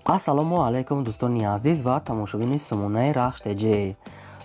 Ассалому алайкум, дӯстони азиз ва тамошобини сомонаи Рахш ТЖ.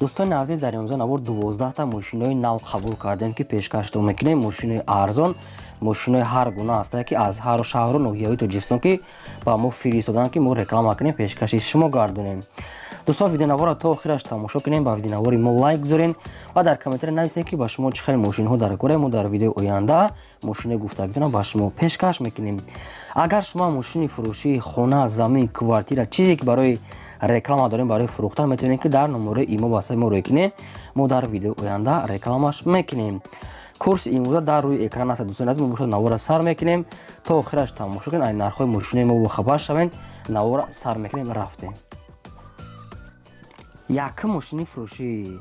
Дӯстони азиз, дар имрӯза навор 12та мошинои нав қабул кардем, ки пешкаштон мекунем. Мошинои арзон, мошинои ҳар гуна ҳастанд, ки аз ҳару шаҳру ноҳияҳои Тоҷикистон ки ба мо фиристоданд, ки мо реклама кунем, пешкаши шумо гардонем. Дӯстон, видеонаворро то охираш тамошо кунем, ба видеонавори мо лайк гузорем ва дар комментария нависем, ки ба шумо чӣ хел мошинҳо дар кора. Мо дар видеои оянда мошинои гуфтагитонро ба шумо пешкаш мекунем. Агар шумо мошини фурӯшии хона, замин, квартира, чизе ки барои реклама дорем, барои фурӯхтан, метавонед, ки дар номерои имо ба саи мо рӯй кунед. Мо дар видеои оянда рекламаш мекунем. Курси имрӯза дар рӯи экран аст. Дӯстони азиз, мо бошад навора сар мекунем, то охираш тамошо кунед, ай нархҳои мошинои мо бохабар шавед. Навора сар мекунем, рафтем. Якум мошини фурӯшӣ,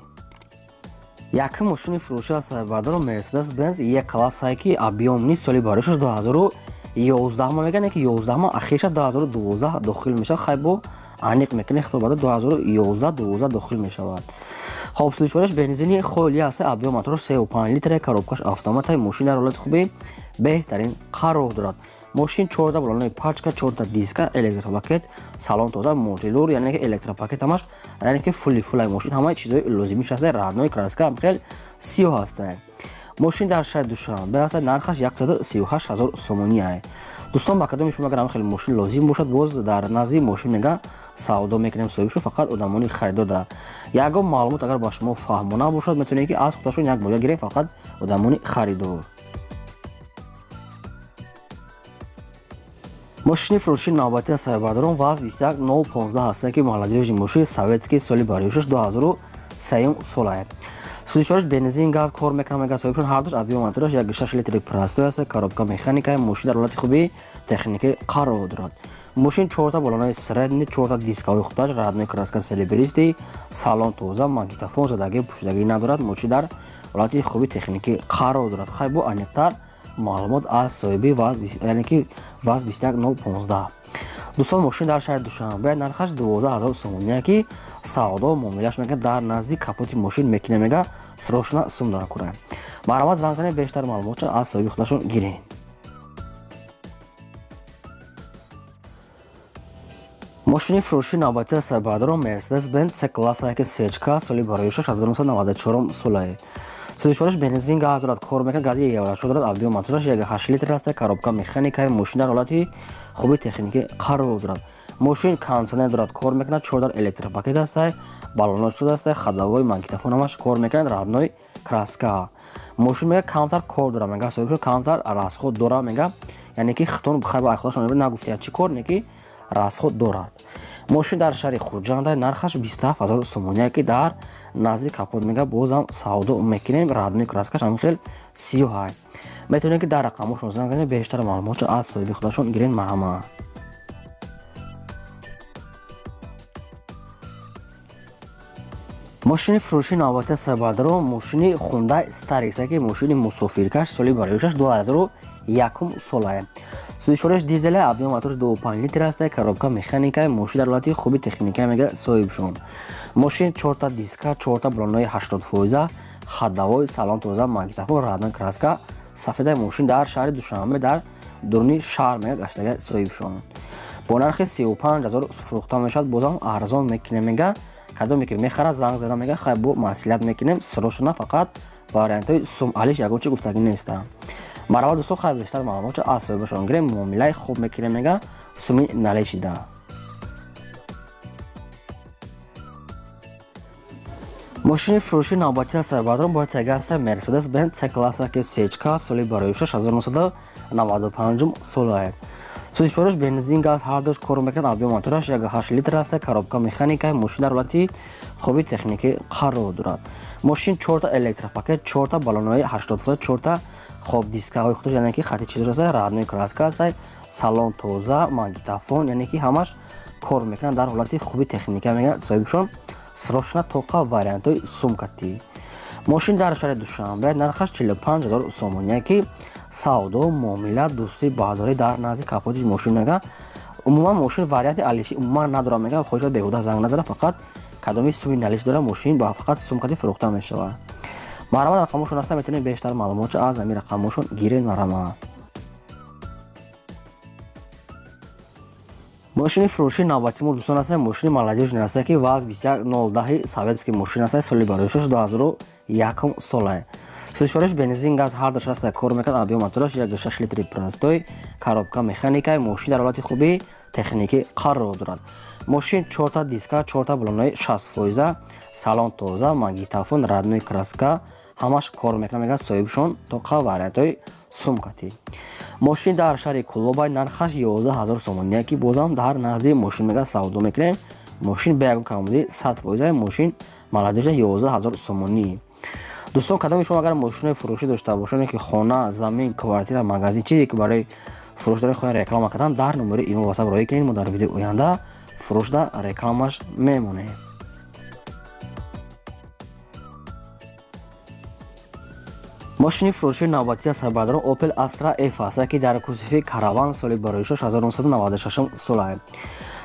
якум мошини фурӯшӣ аст, бардоро, Мерседес Бенз Е классае, ки объёмный, соли бароишаш 2011 ма мегӯянд, ки 11 ма, ахирша 2012 дохил мешавад. Хай, бо аниқ мекунем, хито баъда 2011 12 дохил мешавад. Хоб, сӯзишвораш бензини холи аст, объём мотораш 3,5 литр, коробкаш автомата. Мошин дар ҳолати хуби беҳтарин қарор дорад. Мошин 14 балонои пачка, 4 диска, электропакет, салон тоза, мультируль, яъне ки электропакет ҳамаш, яъне ки фулли фулай мошин, ҳамаи чизҳои лозимиш ҳаста. Родной краска хел сиёҳ ҳаста. Мошин дар шаҳри Душанбе аст, нархаш 138 ҳазор сомонӣ ай. Дӯстон, ба кадоми шумо агар ҳам хеле мошин лозим бошад, боз дар назди мошин мега савдо мекунем, соҳиб фақат одамони харидор да. Ягон маълумот агар ба шумо фаҳмона бошад, метавонед, ки аз худашон як борга гирем, фақат одамони харидор. Мошини фурӯшии навбатӣ аз саябардорон ВАЗ 21015 ҳаста, ки молодёжный мошини советский, соли бароишаш 2003 солае. Сӯзишвораш бензин, газ кор мекунад, мега соҳибшон ҳардуш. Объём мотораш 1,6 литри простой аст, коробка механика. Мошин дар ҳолати хуби техникӣ қарор дорад. Мошин чорта балонаи средний, чорта дискаҳои худаш, родной краска серебристый, салон тоза, магнитофон задагӣ, пӯшидагӣ надорад. Мошин дар ҳолати хуби техникӣ қарор дорад. Хай, бо аниқтар маълумот аз соҳиби ВАЗ, яъне ки ВАЗ 21015. Дӯстон, мошин дар шаҳри Душанбе, нархаш 12 000 сомоние, ки савдо муомилаш мега дар назди капоти мошин мекунем, мега срочно сум дара кура. Марҳамат, занг занед, бештар маълумотшо аз соҳиби худашон гиред. Мошини фурӯшии навбатии сарбардорон Мерседес Бенз С классае, ки сечка, соли бароишаш 1994 солае. Сӯзишвораш бензин, газ дорад, кор мекунад, гази еврочор дорад. Объём мотораш 1,8 литр аст, коробка механика. Мошин дар ҳолати хуби техникӣ қарор дорад. Мошин кондитсионер дорад, кор мекунад, чордар электропакет аст, баллоно шудааст, ходовой, магнитофон ҳамаш кор мекунад, родной краска. Мошин мега камтар кор дорад, мега соҳибшон камтар расход дорад, мега, яъне ки хитон хайба худашон нагуфтияд чӣ кор, не ки расход дорад. Мошин дар шаҳри Хуҷанд, нархаш 27 000 сомоние, ки дар назди капот мега бозам савдо мекунем. Родной краскаш ҳамин хел сиёҳай. Метавонед, ки дар рақамҳошон занг занед, бештар маълумотшо аз соҳиби худашон гиред. Марҳамат. Мошини фурӯшии навбатии сарбардоро мошини Хундай Старикс, ки мошини мусофиркаш, соли бароишаш 2001 солае. Сӯзишвораш дизеле, объём мотораш 2,5 литр аст, коробка механика. Мошин дар ҳолати хуби техника, мега соҳибшон. Мошин чорта диска, чорта балонои 80 фоиза, ходовой, салон тоза, магнитофон, родной краска сафедаи. Мошин дар шаҳри Душанбе, дар дуруни шаҳр, мега гаштага соҳибшон. Бо нархи 35 000 фурӯхта мешавад, бозам арзон мекунем, мега. Кадоме ки мехарад, занг зада, мега, хай, бо маслиҳат мекунем. Срочно фақат вариантҳои сум алиш ягон чи гуфтагӣ нестам. Марҳамат, дӯстон, хай, бештар маълумотшо аз соҳибашон гирем, муомилаи хуб мекунем, мега, суми налечида. Мошини фурӯшии навбатии сарбардорон бояд тега аста Мерседес Бенз С класса, ки сечка, соли бароишаш 1995 солае. Сӯзишвораш бензин, газ ҳардуш кор мекунад. Объём мотораш 1,8 литр аст, коробка механика. Мошин дар ҳолати хуби техникӣ қарор дорад. Мошин чорта электропакет, чорта баллонои 80 фоиз, чорта хоб дискаҳои худаш, яъне ки хати чизош аст, родной краска аст, салон тоза, магнитофон, яъне ки ҳамаш кор мекунад, дар ҳолати хуби техника, мегӯяд соҳибшон. Срочно тоқа вариантҳои сумкатӣ. Мошин дар шаҳри Душанбе, нархаш 45 000 сомоние, ки савдо муомила, дӯстӣ баҳдорӣ дар назди капоти мошин, мега. Умуман мошин варианти алиши умуман надорад, мега. Хоҳишад беҳуда занг назара, фақат кадоми суми налиш дора, мошин ба фақат сумкати фурӯхта мешавад. Марҳамат, рақамҳошон аста, метавонед бештар маълумотшо аз ҳамин рақамҳошон гиред. Марҳамат. Мошини фурӯши навбати мо, дӯстон, аст мошини молодёжный аст, ки ВАЗ 2110, советский мошин аст, соли бароишаш 2001 солае. Сӯзишвориш бензин, газ ҳар душаш аст, кор мекунад. Объём мотораш 1,6 литри простой, коробка механика. Мошин дар ҳолати хуби техникӣ қарор дорад. Мошин чорта диска, чорта балонои 60%, салон тоза, магнитофон, родной краска, ҳамаш кор мекунад, мегӯяд соҳибшон, тоқа вариантҳои сумкатӣ. Мошин дар шаҳри Кулобай, нархаш 11 000 сомонӣ, ки бозам дар назди мошин мега савдо мекунем. Мошин бе ягон камбудӣ, 100%. Мошин молодёжа, 11 000 сомонӣ. Дӯстон, кадоми шумо агар мошинои фурӯшӣ дошта бошед, ки хона, замин, квартира, магазин, чизе ки барои фурӯш доред, хоҳед реклама кардан, дар номери имо ватсап роҳӣ кунед, мо дар видеои оянда фурӯшда рекламаш мемонем. Мошини фурӯшии навбатӣ аз бародарон Opel Astra F аст, ки дар кузови Караван, соли бароишаш 1996 солае.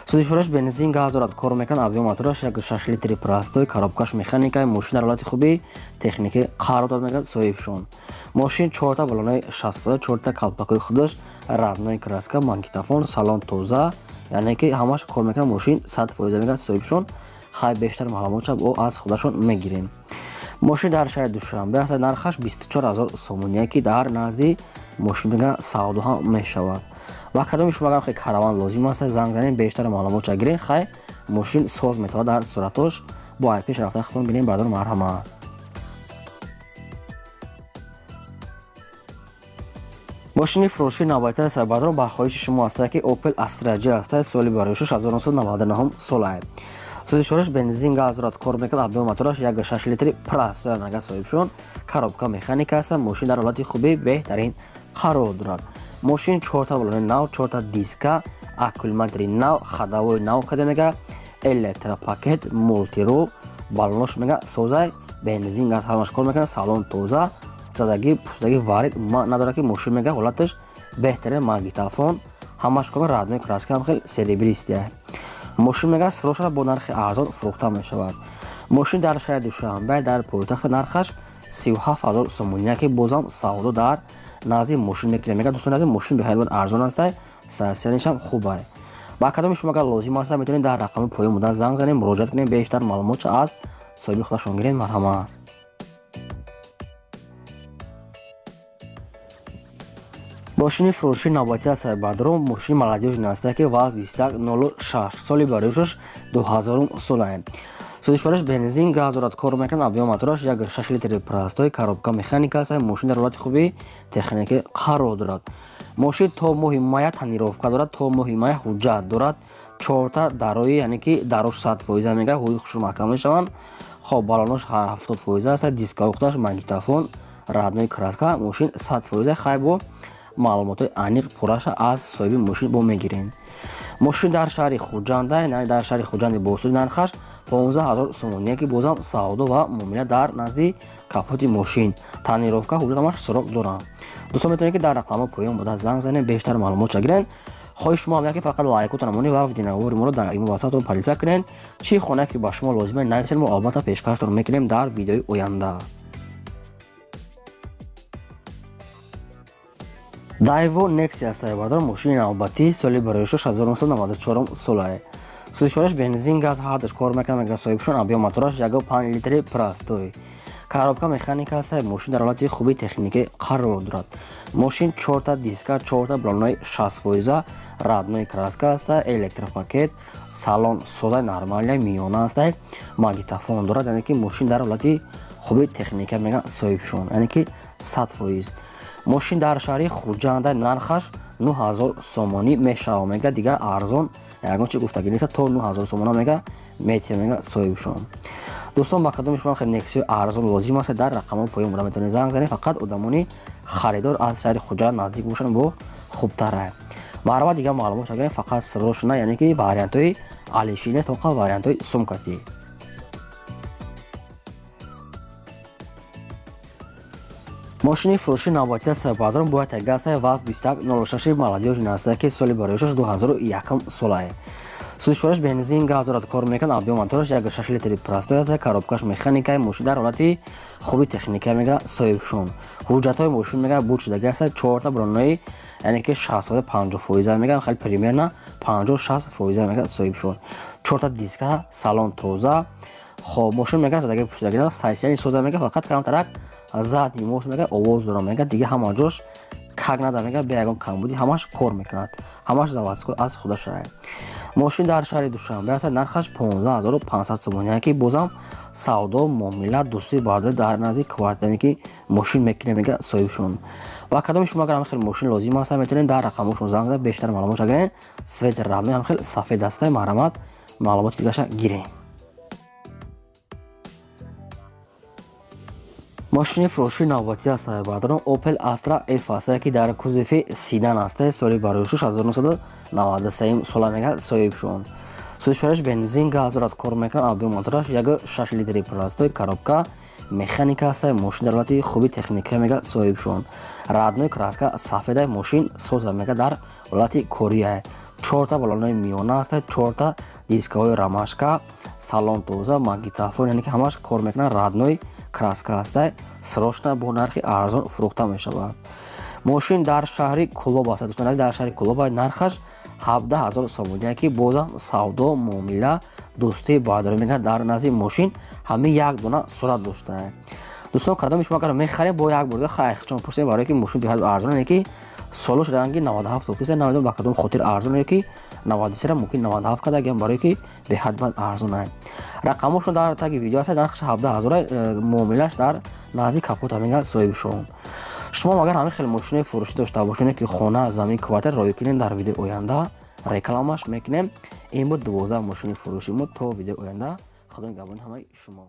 Сӯзишвораш бензин, газ дорад, кор мекунад. Объём мотораш 1,6 литри простой, коробкаш механика. Мошин дар ҳолати хуби техникӣ қарор дод, мегӯяд соҳибшон. Мошин чорта балонои 60%, чорта калпакҳои худаш родной краска, магнитофон, салон тоза, яъне ки ҳамаш кор мекунад. Мошин 100%, мегӯяд соҳибшон. Хай, бештар маълумотша бо аз худашон мегирем. Мошин дар шаҳри Душанбе аст, нархаш 24 000 сомоние, ки дар назди мошин мега савдо ҳам мешавад. Ва кадоми шумо агар караван лозим аст, занг занед, бештар маълумотша гиред. Хай, мошин соз метавад дар суратош, бо ай пеш рафта худтон бинед, бардор, марҳамат. Мошини фурӯшии навбатии сарбардорон ба хоҳиши шумо аст, ки Opel Astra J аст, соли бароишаш 1999 солае. Сӯзишвораш бензин, газ дорад, кор мекунад. Объём мотораш 1,6 литри простой, мега соҳибшон, коробка механика аст. Мошин дар ҳолати хуби беҳтарин қарор дорад. Мошин чорта балони нав, чорта диска, аккумулятори нав, ходовой нав када мега, электропакет, мультирул, балонош мега созай, бензин, газ ҳамаш кор мекунад, салон тоза, задагӣ, пӯшидагӣ варид надорад, ки мошин мега ҳолаташ беҳтарин, магнитофон, ҳамаш кор, родной краска ҳам хел серебристая. Мошин мега срочно бо нархи арзон фурӯхта мешавад. Мошин дар шаҳри Душанбе, дар пойтахт, нархаш 37 000 сомонӣ, ки бозам савдо дар назди мошин мекунем, мега. Дӯстони азиз, мошин беҳайбат арзон астай, состоянишам хубай. Ба кадоми шумо агар лозим аст, метавонед дар рақами поён буда занг занед, муроҷиат кунед, бештар маълумотша аз соҳиби худашон гиред, марҳамат. Мошини фурӯшии навбатӣ аз бародарон мошини молодёжный аст, ки ВАЗ 2106, соли бароишаш 2000 солае. Сӯзишвораш бензин, газ дорад, кор мекунад. Объём мотораш 1,6 литри простой, коробка механика аст. Мошин дар ҳолати хуби техникӣ қарор дорад. Мошин то моҳи мая тонировка дорад, то моҳи мая ҳуҷҷат дорад. Чорта дарои, яъне ки дарош 100%, мега ҳои хушрӯ маҳкам мешаванд. Хоб, балонош 70% аст, дискаи худаш, магнитофон, родной краска, мошин 100%. Хай, бо маълумотҳои аниқ пурраша аз соҳиби мошин бо мегирем. Мошин дар шаҳри Хуҷанда, яъне дар шаҳри Хуҷанди бостонӣ, нархаш 15 000 сомонӣ, ки бозам савдо ва муомила дар назди капоти мошин, тонировка, ҳуҷҷат ҳамаш срок доранд. Дӯстон, метавонед, ки дар рақамҳо поён буда занг занед, бештар маълумотша гиред. Хоҳиш шумо ҳам, ки фақат лайкотон намонед ва видеонавори моро дар имо ватсаптон поделиться кунед. Чӣ хонае ки ба шумо лозима, нависед, мо албатта пешкаштон мекунем дар видеои оянда. Daewoo Nexia аст, бародар, мошини навбатӣ, соли бароишаш 1994 солае. Сӯзишвораш бензин, газ ҳардуш кор мекунад, мега соҳибшон. Объём мотораш 1,5 литри простой, коробка механика аст. Мошин дар ҳолати хуби техникӣ қарор дорад. Мошин чорта диска, чорта балонои 60%, родной краска аст, электропакет, салон созаи нормальная, миёна аст, магнитофон дорад, яъне ки мошин дар ҳолати хуби техника, мега соҳибшон, яъне ки 100%. Мошин дар шаҳри Хуҷанда, нархаш 9000 сомонӣ мешавад, мега, дигар арзон ягон чи гуфтагӣ нест, то 9000 сомона мега метиҳ, мега соҳибшон. Дӯстон, ба кадоми шумо Нексио арзон лозим аст, дар рақамҳои поён буда метавонед занг занед. Фақат одамони харидор аз шаҳри Хуҷанд наздик бошанд, бо хубтара. Марҳамат, дигар маълумот шагирем, фақат срочно, яъне ки вариантҳои алиши нест, тоқа вариантҳои сумкатӣ. Мошини фурӯши навбатӣ аст, бародарон, бояд як аст ВАЗ 2106 молодёжный аст, ки соли бароишаш 2001 солае. Сӯзишвораш бензин, газ дорад, кор мекунад. Объём мотораш 1,6 литри простой аст, коробкаш механика. Мошин дар ҳолати хуби техника, мега соҳибшон. Ҳуҷҷатҳои мошин, мега, буд шудаги аст, чорта баллонои, яъне ки 60 50 фоиза, мега, хеле примерно 50-60 фоиза, мега соҳибшон. Чорта диска, салон тоза. Хоб, мошин, мега, задаги пушидаги дорад, состояние соза, мега, фақат камтарак задний мост, мега, овоз дорад, мега, дига ҳама ҷош как надо, мега, бе ягон камбудӣ ҳамаш кор мекунад, ҳамаш заводской аз худашае. Мошин дар шаҳри Душанбе аст, нархаш 15 500 сомонӣ, ки бозам савдо, муомила, дӯстии бардорӣ дар назди квартира ки мошин мекунем, мега соҳибшон. Ва кадоми шумо агар ҳамхел мошин лозим аст, метавонед дар рақамошон занг зада, бештар маълумотша гирен. Цвет родной ҳамхел сафед аста, марҳамат, маълумоти дигаша гирем. Мошини фурӯшии навбатӣ аст, бардорон, Opel Astra F аст, ки дар кузови седан аст, соли барои 1993 сола, мега соҳибшон. Сӯзишвораш бензин, газ дорад, кор мекунад. Объём мотораш 1,6 литри простой, коробка механика аст. Мошин дар ҳолати хуби техника, мега соҳибшон. Родной краска сафеда, мошин соза, мега, дар ҳолати кория. Чорта баллонои миёна аст, чорта дискаҳои ромашка, салон тоза, магнитофон, яъне ки ҳамаш кор мекунад, родной краска аст. Срочно бо нархи арзон фурӯхта мешавад. Мошин дар шаҳри Кулоб аст, дӯстон, дар шаҳри Кулоб. Нархаш 17 000 сомонӣ, ки бозам савдо, муомила, дӯстии бардорӣ, мегӯяд. Дар назди мошин ҳамин як дона сурат доштаа. Дӯстон, кадоми шумо агар мехарем, бо як бурда хайхчон пурсем, барое ки мошин беҳад арзон, ки солош ранги 97 гуфтеса, намедонам ба кадом хотир арзон ё ки 93, мумкин 97 кардагиам, барое ки беҳад бад арзон. Рақамошон дар таги видео аст. Нархаш 17 000, муомилаш дар назди капота, мега соҳибшон. Шумо агар ҳамин хел мошинои фурӯшӣ дошта бошед, ки хона, замин, квартира, роӣ кунед, дар видеои оянда рекламаш мекунем. Ин буд 12 мошини фурӯши мо. То видеои оянда, худо нигаҳбони ҳамаи шумо.